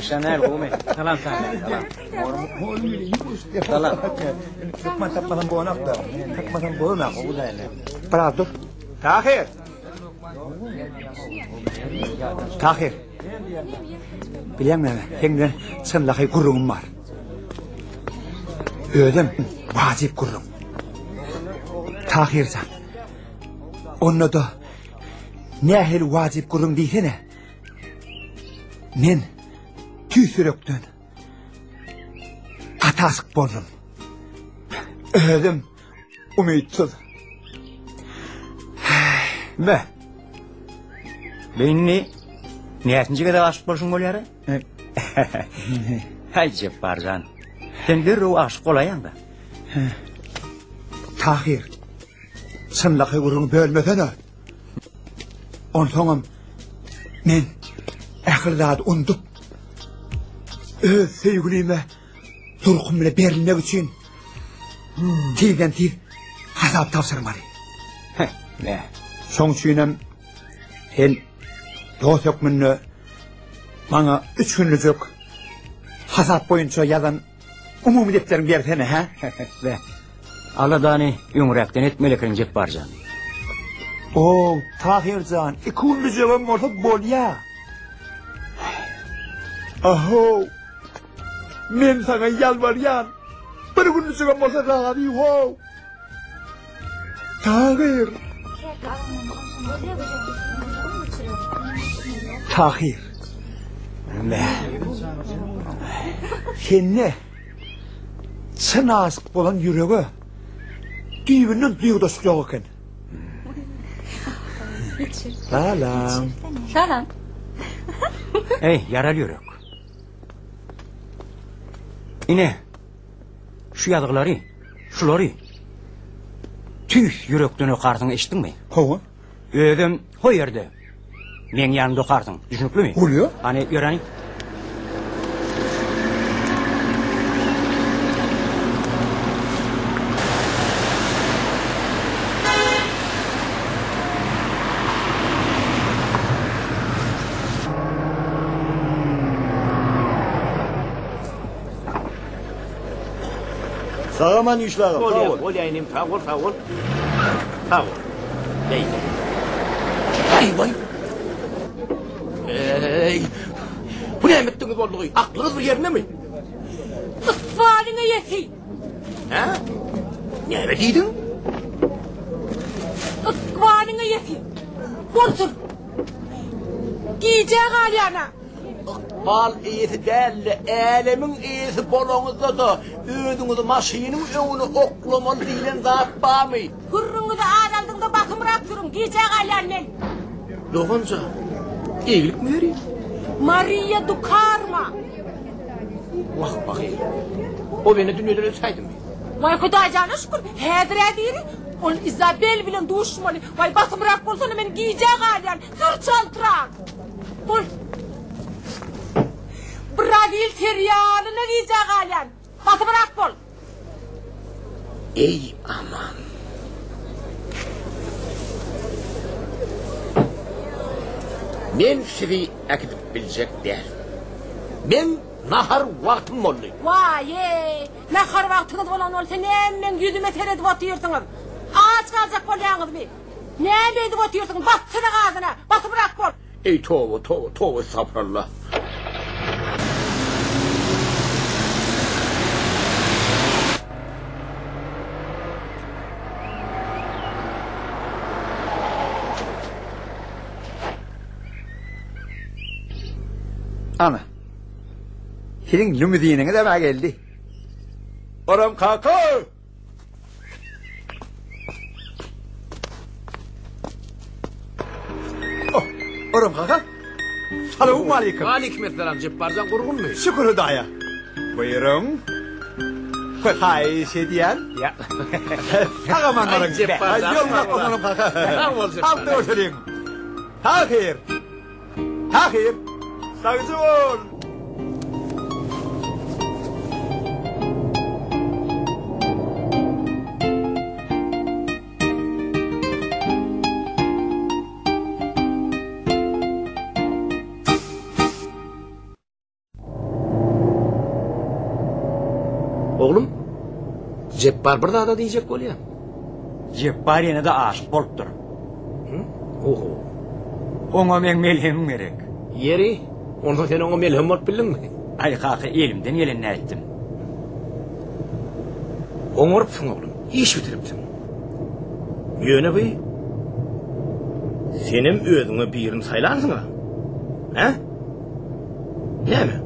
Şanel gowmy? Salam salam. Salam. Hökman tapmasam bolanok-da. Tapmasam bolanok. Biraz dur. Tahir. Tahir. Bilýäňmi näme? Seň bilen çynlakaý gürrüňim bar. Özem wajyp gürrüň. Tahirjan. Onda-da nähili wajyp gürrüň diýsene. Men tüýs ýürekden gaty aşyk boldum. Özüm umytsyz. Be. Be indi näçinji gezek aşyk bolşuň bolýar? Häý Jepbarjan. Sen derrew aşyk bolaýaň-da. Tahir. Çynlakaý gürrüňi bölmesene. Onsoňam men ähli zady undup, öz söýgülime durkum bile berilmek üçin tizden-tiz hasap tabşyrmaly. Ne? Şoň üçinem sen dost hökmünde maňa üç günlüjek hasap boýunça ýazan Umumy depderiňi bersene, hä? Be. Aladany öňräkden etmeli ekeniň Jepbarjan. Ow, Tahirjan, iki günlüjegem bolsa bolýa. Ahow. Men saňa ýalbarýan. Bir günlüjegem bolsa razy how. Tahir. Tahir. Me. Sende çyn aşyk bolan ýürege düýbünden duýgudaşlyk ýok eken. Salam. Salam. Eý, ýaraly ýürek. Ine, Şu ýazgylary, şulary tüýs ýürekden okarsyň, eşitdiňmi? Hawa. Özem ho ýerde meň ýanymda okarsyň, düşnüklimi? Bolýar. Hany, ýöräni. Sag aman işle agam, sag bol. Bolýa inim, sag bol, sag bol. Sag bol. Beýle. Eý, waý. Eý. Bu näme etdiňiz boldugy? Aklyňyz bir ýerindemi? Ykbalyň eýesi. Hä? Näme diýdiň? Ykbalyň eýesi. Bolsun. Gijä galýan-a. Ykbal eýesi däl-de, älemiň eýesi bolaňyzda-da, özüňizi maşynyň öňüne oklamaly diýlen zat barmy? Gürrüňizi azaldyň-da basymrak sürüň, gijä galýan men. Dogan jan, eýgilikmi beri? Mariýa Dukarma! Wah, pahyr. O bende dünýeden ötäýdimi? Waý, Hudaýjana şükür, häzir-ä diri. Ol Izabel bilen duşmaly. Waý, basymrak bolsana, men gijä galýan. Sür çaltrak! Bol. Brazil serialyna gijä galýan. Basymrak bol. Eý aman. Men sizi äkidip biljek däl. Meň nahar wagtym boldy. Waý-eý, nahar wagtyňyz bolan bolsa näme meň ýüzüme seredip otyrsyňyz? Aç galjak bolýaňyzmy? Näme edip otyrsyň, bassana gazyna, basybrak bol! Eý toba, toba, toba estagfurallah. Ana. Siziň limuziniňiz-em-ä geldi. Oram kaka! Oh, Oram kaka. Salowmaleýkim. Aleýkim essalam Jepbarjan gurgunmy? Şükür Hudaýa. Buýruň. Haýyş edýän. Ýa. Sag aman boluň. Jepbarjan. Ýoluna bolsun kaka. Sag bol Jepbar. Halk görüşeliň. Tahyr. Tahyr. Sagja bol. Jepbar bir zada diýjek bolýar. Jepbar ýene-de aşyk bolupdyr. Oho. Oňa meň melhemim gerek. Ýeri, onsoň sen oňa melhem bolup bildiňmi? Aý kaka, elimden gelenini aýtdym. Oňarypsyň oglum, iş bitiripsiň. Ýöne bu senem özüňe birini saýlansyň-a? Hä? Näme?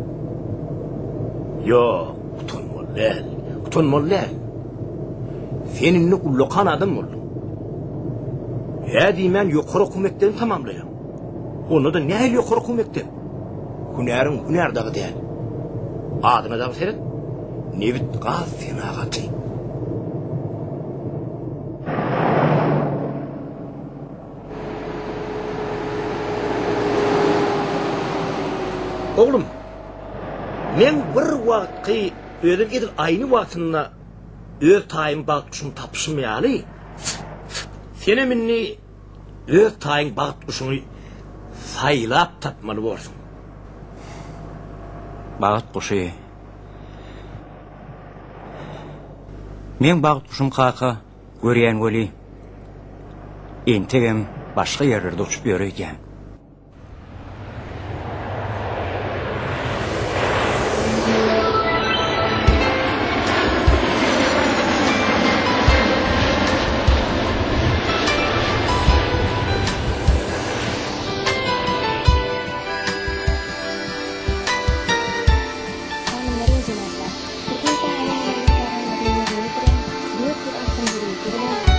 Ýok, utanmaly däl, utanmaly däl. Sen indi ullakan adam bolduň. Hä diýmän ýokary okuw mekdebini tamamlaýaň. Onda-da nähili ýokary okuw mekdep? Hünäriň hünär dagy däl. Adyna dagy seret, nebit-gaz senagaty. Oglum, meň bir wagtky özüm edil aýny wagtynda öz taýyň bagt guşuny tapyşym ýaly, senem indi öz taýyň bagt guşuňy saýlap tapmaly borsuň. Bagt guşy. Meň bagt guşum kaka. Görýän weli, entegem başga ýerlerde uçup ýör öýdýän. Hanymlar we jenaplar,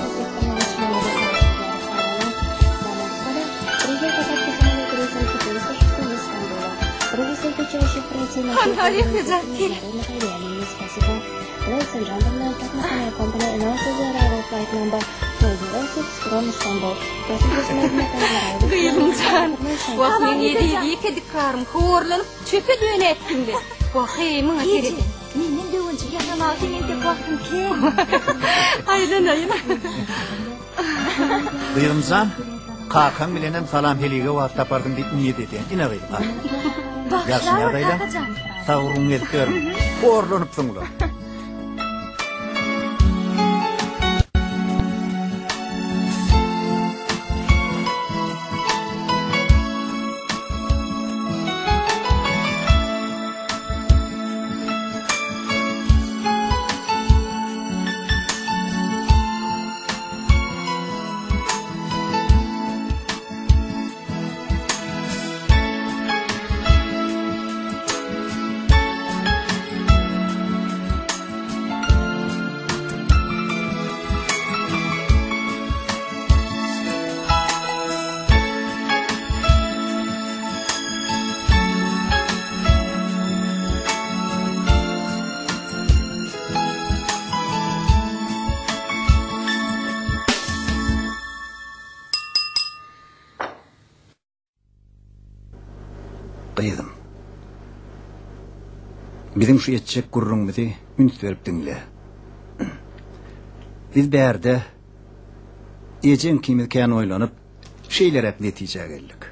türkmen sähralarynda kärhanalaryny ýerine ýetirýän 460 ýörite bilen Stambuldan gelen Şahystançy habarlar Hanha Rehmejan gel. Gyzym jan, wah meň eziz ýeke dikarym horlanyp çöpe dönäpsiň-le. Wah-eý, muňa serediň. Menden döwünjik ýasamaga seň entek wagtyň kem. Aýlanaýyn. Gyzym jan, kakaň bilenem salam-helige wagt taparsyň diýip niýet edýän. Ine gyzym, al. Bagyşla kaka jan. Sag uruň gezip ýörme. Horlanypsyň-la. Gyzym, biziň şu etjek gürrüňimizi üns berip diňle. Biz bärde ejeň ikimiz kän oýlanyp, şeýleräk netijä geldik.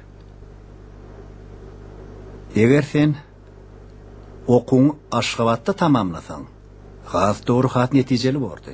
Eger sen okuwyňy Aşgabatda tamamlasaň, has dogry, has netijeli bordy.